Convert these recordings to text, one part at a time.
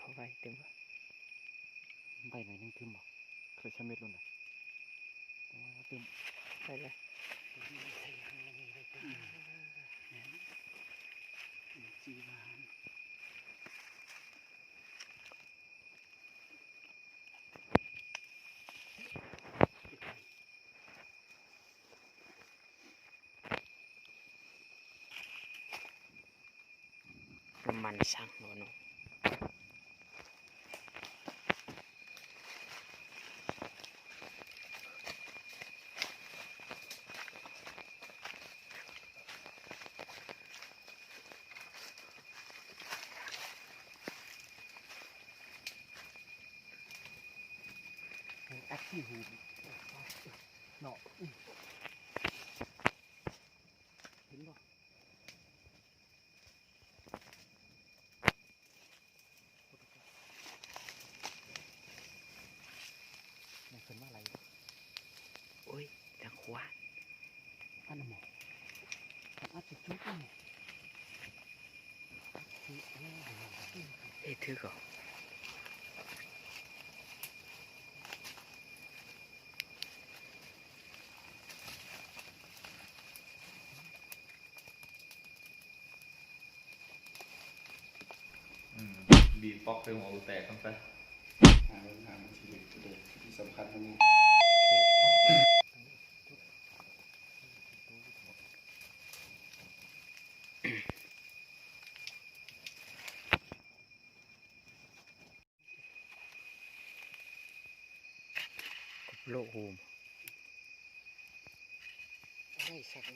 ເອົາໄວ້ຕື່ມບໍ່? ໄວ້ໜ້ອຍໜຶ່ງຕື່ມບໍ່? ເຄີຍຊະເມັດໂລດນະ. ຕື່ມ ໄປເລີຍ. ນ້ຳມັນສັງບໍ່ເນາະ. ອັດຂີ້ຫູເນາະ. ເຫັນບໍ່? ຍັງຂຶ້ນມາຫຼາຍຢູ່. ໂອ້ຍ ທາງຂວາ. ອັນນັ້ນໝໍ ອັດຊິຈຸດນີ້. ເຮັດຖືກເອົາ. ອືມ ບີບປອກໃສ່ຫົວກູແຕກຊັ້ນຊະ. ຫາເບິ່ງ ຫາມັນຊິເຫຼັກຕົວໃດທີ່ສຳຄັນກວ່ານີ້. ໂລະໂຮມ ໄດ້ສັກ.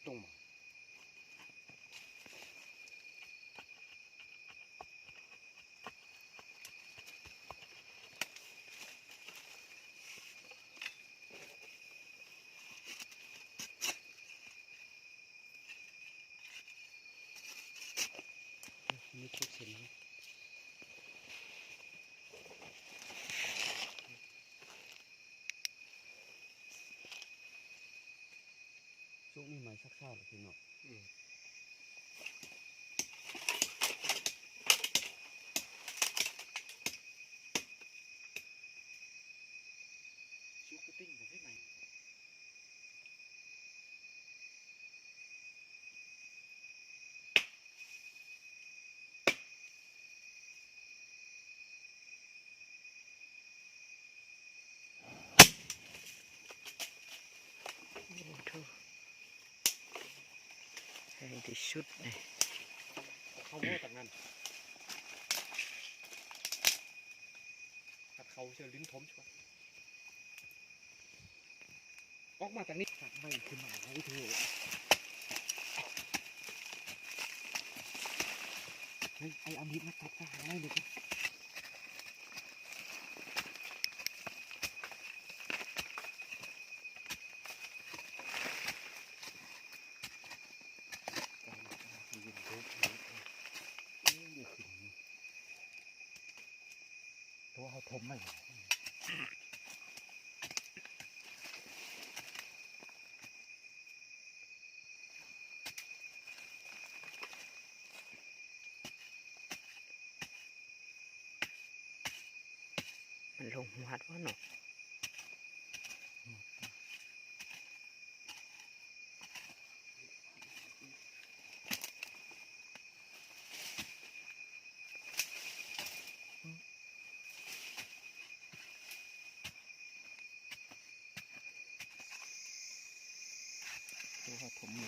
ຕົງມາ. ມີທຸກເສັ້ນ. ຊ່ວງນີ້ໄມ້ສັກຊ້າລະພີ່ນ້ອງ. ອືມ ຊຸກກະຕິ່ງບໍ່ເຫັນໄໝ. ໂອ້ໂຫ ໃຫ້ທີ່ສຸດນີ້ ເຂົ້າບໍ່? ຈາກນັ້ນ ຄັດເຂົ້າເຊື່ອ ດິນຖົມຊະ. ອອກມາຈາກນີ້ ຕັດໄມ້ຂຶ້ນມາ ໂອ້ໂຫ ເຮີ້ຍ ໄອ້ ເອົາມີດມາຕັດຊະ ຫາໄມ້ນີ້ກ່ອນ. ໂຕເຮົາຖົມມັນ ມັນລົງຫວດບໍ່ເນາະ? ໂອ້ ເຮົາຖົມມື.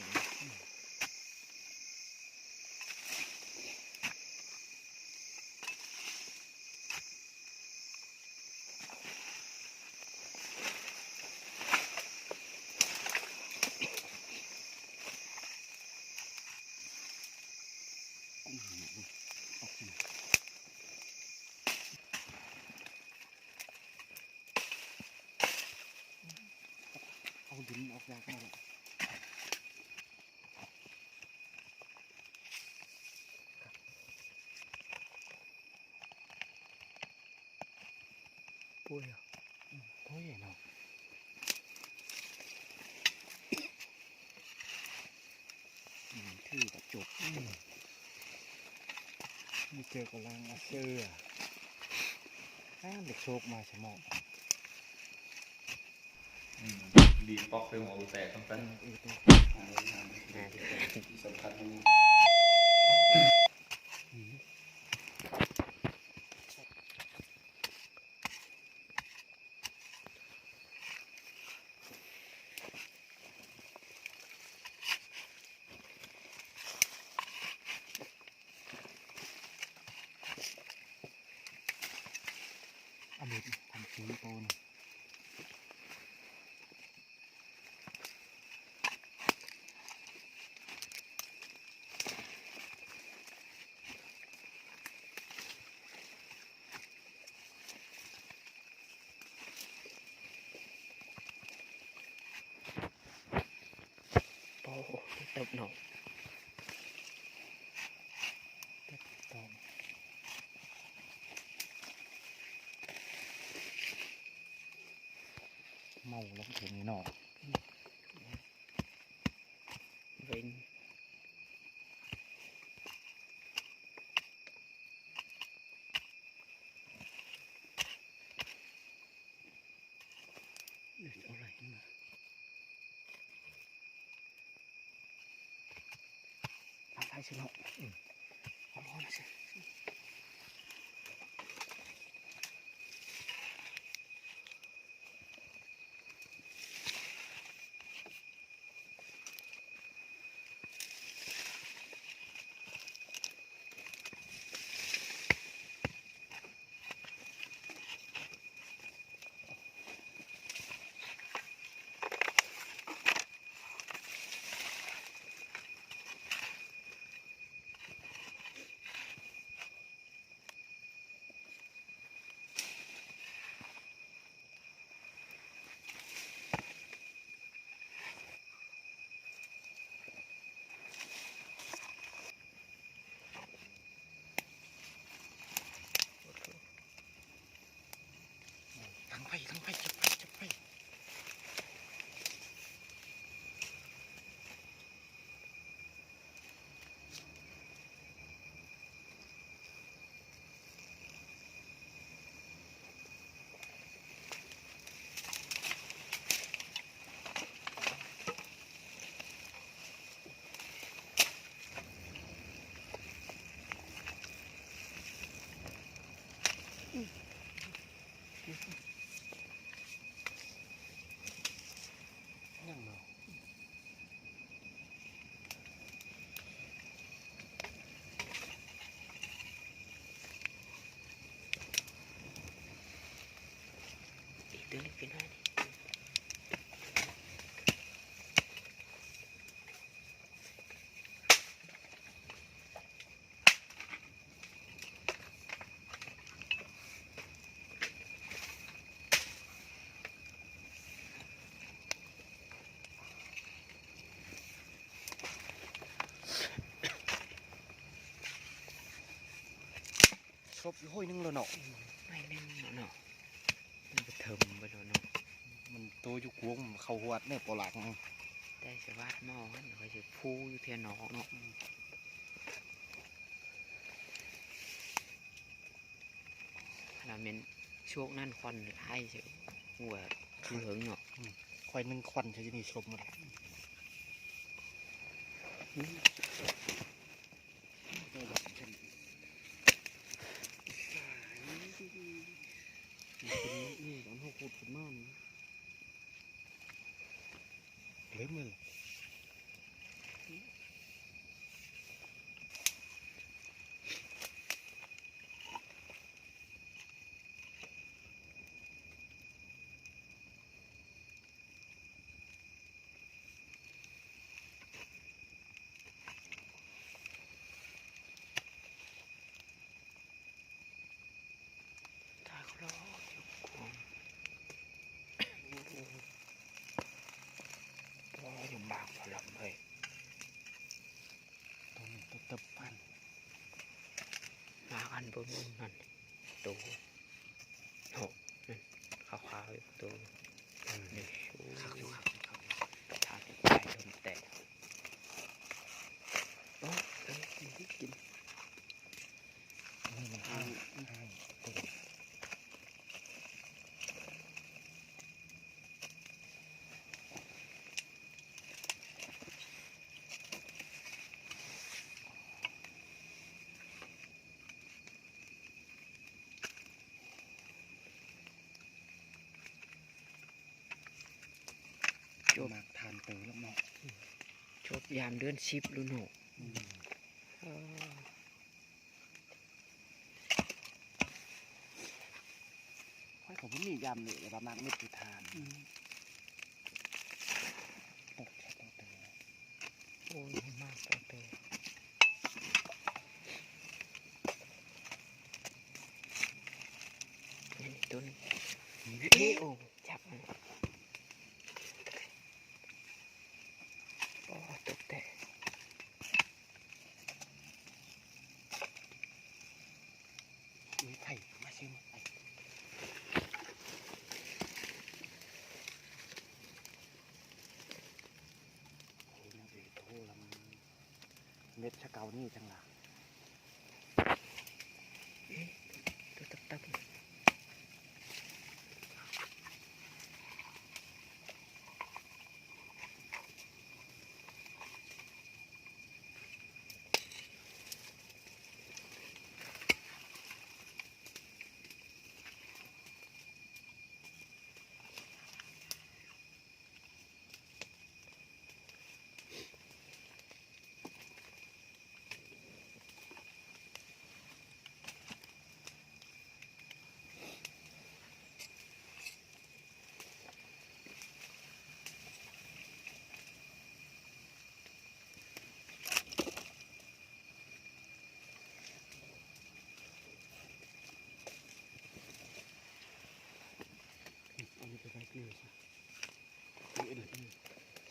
ດິນອອກຢາກມາແລ້ວ. ໂອ້ຍ ໂອ້ຍເນາະ ອືມ ຖືວ່າຈົບ ອືມ ມີເຈີກໍລ້າງອາເຊີ ອ້າ ເດັກໂຊກມາຊະເນາະ. ອືມ ດີປອກໃສ່ຫົວກູແຕກຊັ້ນ. ເອີ ເອີ ທີ່ສຳຄັນ ອືມ ອາເມດທຳຊື້ໂຕນີ້. ໂອ້ ຕົບເນາະ ຕົບ ຕົບ. ເມົາແລ້ວເຖິງນີ້ເນາະ ເວັນ ເອົາໄລ່ມາ ເອົາໄລ່ຊິເນາະ ອືມ ເອົາລ້ອນຊິ. ຕັ້ງໄຟ ຕັ້ງໄຟ ຈັບໄຟ ຈັບໄຟ. ຍັງເນາະ ອີກຕົວໜຶ່ງຂຶ້ນມານີ້. ສົບຢູ່ຫ້ອຍໜຶ່ງແລ້ວເນາະ ຫ້ອຍໜຶ່ງແລ້ວເນາະ ມັນກະເຖິມໄປແລ້ວເນາະ ມັນໂຕຢູ່ກວງ ມັນເຂົ້າຫວດແນ່ ປອກຫຼັກ ໄດ້ສະຫວາດໝໍຫັ້ນ ຂ້ອຍຊິພູຢູ່ແຖວນອກເນາະ. ຂະໜາດແມ່ນຊ່ວງນັ້ນຄວັນຫຼາຍ ຫົວຄືເຫິງເນາະ ອືມ ຄວັນໜຶ່ງຄວັນຈະມີຊົມໝົດ ອືມ ນີ້ຕອນເຮົາຂຸດຂຶ້ນມານີ້. ເລີ່ມແລ້ວ. ຕາກລໍຢູ່ກວງ. ບິ່ງນັ້ນ ໂຕ ໂຫ ນັ້ນ ຂາວໆ ໂຕ ເອີ ນີ້ ໂອ້ ຄັກຢູ່ ຄັກຢູ່ ຄັກຢູ່ ຖ້າໄປລົມແຕກ ໂອ້ ເອີ ກິນ ນີ້ມັນຫ້າງ ຫ້າງ ໂຕ ຈົບ ມັກທ່ານເຕີລະເນາະ ຈົບຍາມເດືອນສິບລະເນາະ ອືມ ເອີ ຂ້ອຍກໍບໍ່ມີຍາມນີ້ ແຕ່ວ່າມັກເມັດຢູ່ທ່ານ ອືມ ໂອ້ຍ ມາກເຕີ ນີ້ ໂຕນີ້ ນີ້ ໂອ້ ຈັບມັນ ໂອ້ ຕົກແທ້. ເອີຍ ໄປ ມາຊິ ໄປ ໂອ້ຍ ນາງເອີຍ ໂທລະມັນ ເມັດຊະເກົານີ້ຈັ່ງລະ ເອີຍ ໂຕຕັບໆ.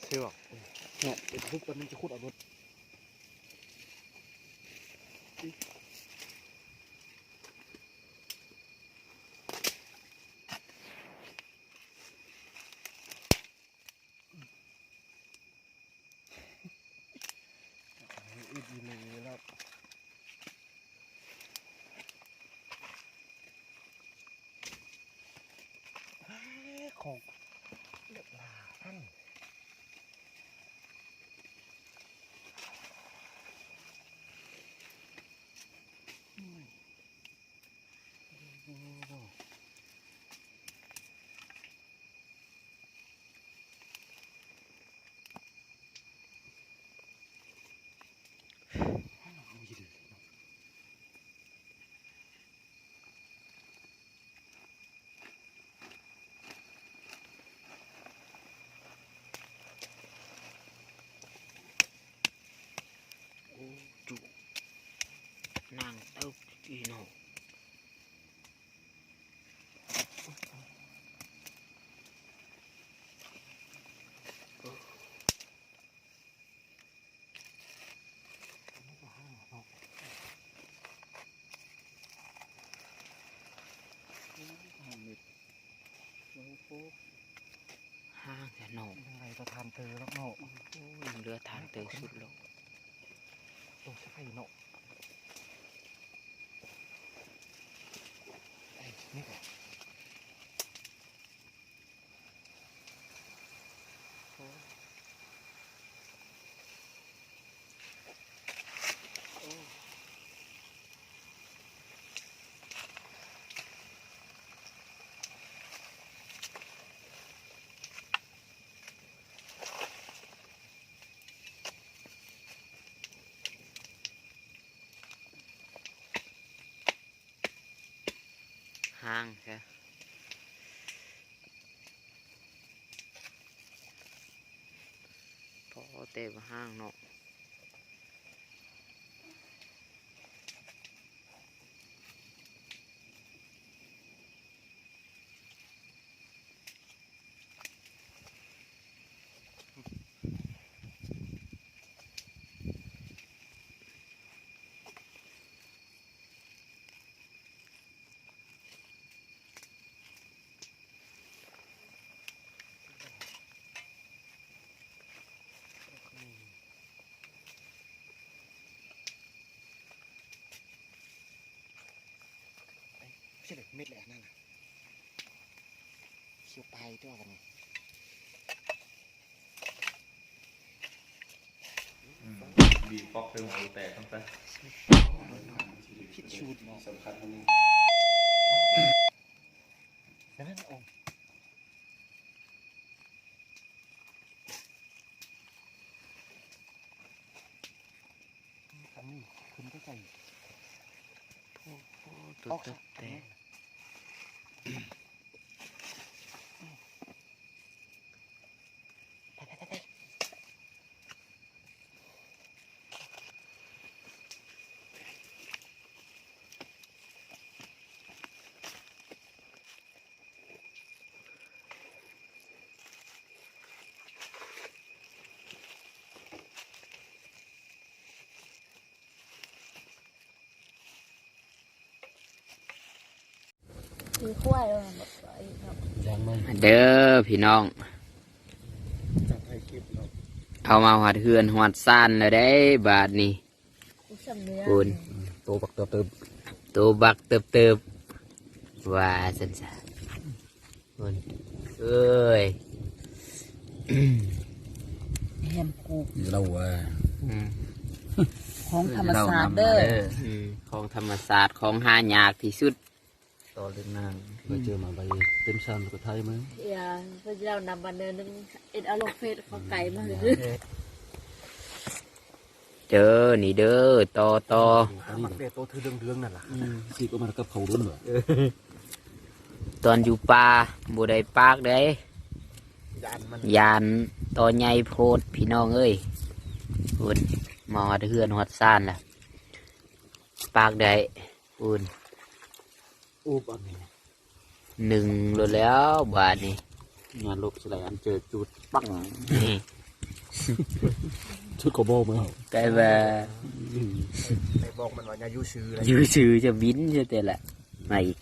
ເຊວ ເນາະ ເປັນຮູບ ມັນຈະຂຸດເອົາໂລດ. ອຶດອີ່ຫຼີແລ້ວ ຂອງເລືອກຫຼາຍ. ໂອ້ ຈຸ ໜັງເຕີບອີ່ເນາະ. ຫ່າງແທ້ເນາະ ຍັງໄຫຼຕໍ່ທ່ານເຕີເນາະ ໂອ້ຍ ຍັງເຫຼືອທ່ານເຕີສຸດແລ້ວ ໂຕໃສ່ເນາະ ເອີ ນີ້ກໍ ໂອ້ ໂອ້ ຫ່າງແທ້ ພໍແຕ່ວ່າຫ່າງເນາະ. ໂ ເມັດແຫຼະນັ້ນນະ ຂຽວປາຍຕົວະບັດນີ້. ອືມ ບີບປອກເຖິງເອົາແຕກນຳໄປ ຜິດສູດເນາະ ສຳຄັນອັນນີ້ ນັ້ນ ໂອ້ ຄັນນີ້ຂຶ້ນໃກ້ໆ ໂອ້ໂຫ ຕົວແຕກ. ເດີພີ່ນ້ອງ ເອົາມາຮອດເຮືອນຮອດຊານແລ້ວເດ້ບາດນີ້. ໂອ້ຍ ໂຕບັກເຕີບໆ ໂຕບັກເຕີບໆ ວ່າຊັ້ນຊະ. ພຸ້ນ ເອີຍ ແຮມກຸກ ເຫຼົ້າວ່າ ອືມ ຂອງທຳມະຊາດເດີ ຂອງທຳມະຊາດ ຂອງຫາຍາກທີ່ສຸດ. ຕໍ່ເລື່ອງນາງ ໄປເຈີມາໃບເຕັມຊາມ ແລ້ວກໍໄທມາ ເອີ ເພິ່ນຊິເລົ່ານຳບັນເນີໜຶ່ງ ເອັດເອົາລົງເຟສເຂົາໄກມາ. ເດີ ນີ້ເດີ ຕໍ່ ຕໍ່ ໝາກແດດໂຕຖືເຫຼືອງໆນັ້ນລະ ອືມ ຊິກໍມາກັບເຂົາລຸ້ນວ່າ ເອີ ຕອນຢູ່ປ່າບໍ່ໄດ້ປາກໃດ ຢ້ານມັນ ຢ້ານຕໍ່ໃຫຍ່ໂພດພີ່ນ້ອງເອີຍ. ພຸ້ນ ມາຮອດເຮືອນຮອດຊານລະ ປາກໄດ້ ພຸ້ນ ອູບອັນນີ້ ໜຶ່ງໂລດແລ້ວບາດນີ້ ງານລົບຊິໄຫຼອັນເຈີຈູດປັງ ນີ້ ຈຸດກໍບໍ່ມາ ໄກວ່າ ໄປບອກມັນວ່າຢ່າຢູ່ຊື່ ຢູ່ຊື່ຈະບິນຊະແຕ່ລະ ມາອີກ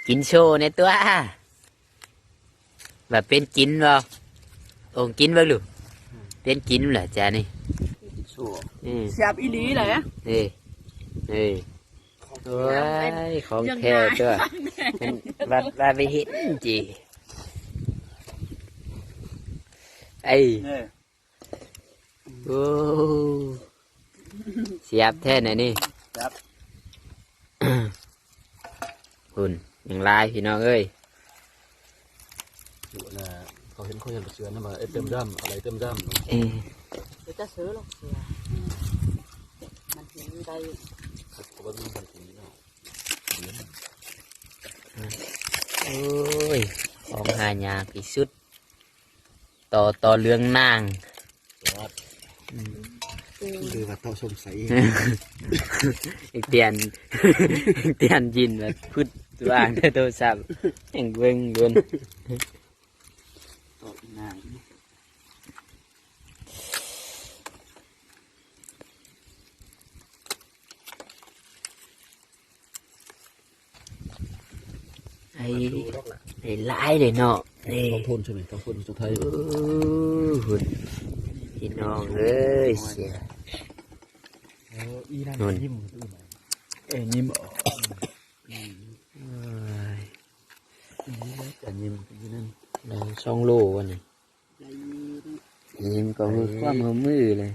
ກິນໂຊແດ່ຕົວະ. ວ່າເປັນກິນບໍ່? ໂອງກິນເບິ່ງດູ ເປັນກິນແຫຼະຈານີ້ ກິນໂຊ ອືມ ແຊບອີ່ຫຼີແຫຼະ ເອີ ເອີ ໂອ້ຍ ຂອງແທ້ຕົວະ ເຫັນວ່າ ວ່າໄປເຫັນຈີ ໄອ້ ເອີ ໂອ້ ແຊບແທ້ນະນີ້ ແຊບ ພຸ້ນ ຍັງຫຼາຍພີ່ນ້ອງເອີຍ ເຂົາເຫັນ ເຂົາເຫັນເສືອນຳວ່າ ເອີ ເຕັມດຳ ອະໄລເຕັມດຳ ເອີ ເປັນຕາເສືອຫຼອກເສືອ ມັນເຫັນໄດ້ ເຂົາເບິ່ງມັນກິນເນາະ ໂອ້ຍ ຂອງຫາຍາກທີ່ສຸດ. ຕໍ່ ຕໍ່ເລື່ອງນາງ ອືມ ຫຼືວ່າຕໍ່ສົງໄສ ເອກຕຽນ ເອກຕຽນຍິນວ່າພຶດວາງແຕ່ໂທລະສັບ ແຫ່ງເບິ່ງເບິ່ງ ຕໍ່ນາງ. ໄອ້ ໄອ້ຫຼາຍເດ້ເນາະ ນີ້ ສອງຄົນໃຊ່ໄໝ? ສອງຄົນສຸດທ້າຍ ເອີ ພຸ້ນ ພີ່ນ້ອງເອີຍ ເສຍ ເອີ ອີ່ນັ້ນຍິ້ມ ເອີ ຍິ້ມ ອືມ ເອີຍ ອີ່ນັ້ນກໍຍິ້ມຢູ່ນັ້ນ ໄດ້ສອງໂລວະນີ້. ຍິງກໍຄືຄວາມຮ່ວມມືເລີຍ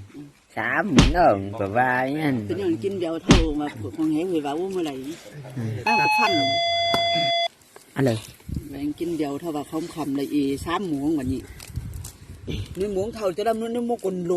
ສາມມື້ເນາະ ກໍວ່າຫຍັງ ເປັນຫຍັງກິນແບວເທົ່າວ່າຂອງແຮງເລີຍວ່າ ໂອ້ ເມື່ອໃດ ອືມ ອ້າວ ກໍຄ່ຳ ອັນໃດ ແມ່ງກິນແບວເທົ່າວ່າຄ່ຳໆ ລະເອ ສາມໂມງບັດນີ້ ໜຶ່ງໂມງເທົ່າຈະລະມື້ ໜຶ່ງໂມງກົນໂລ.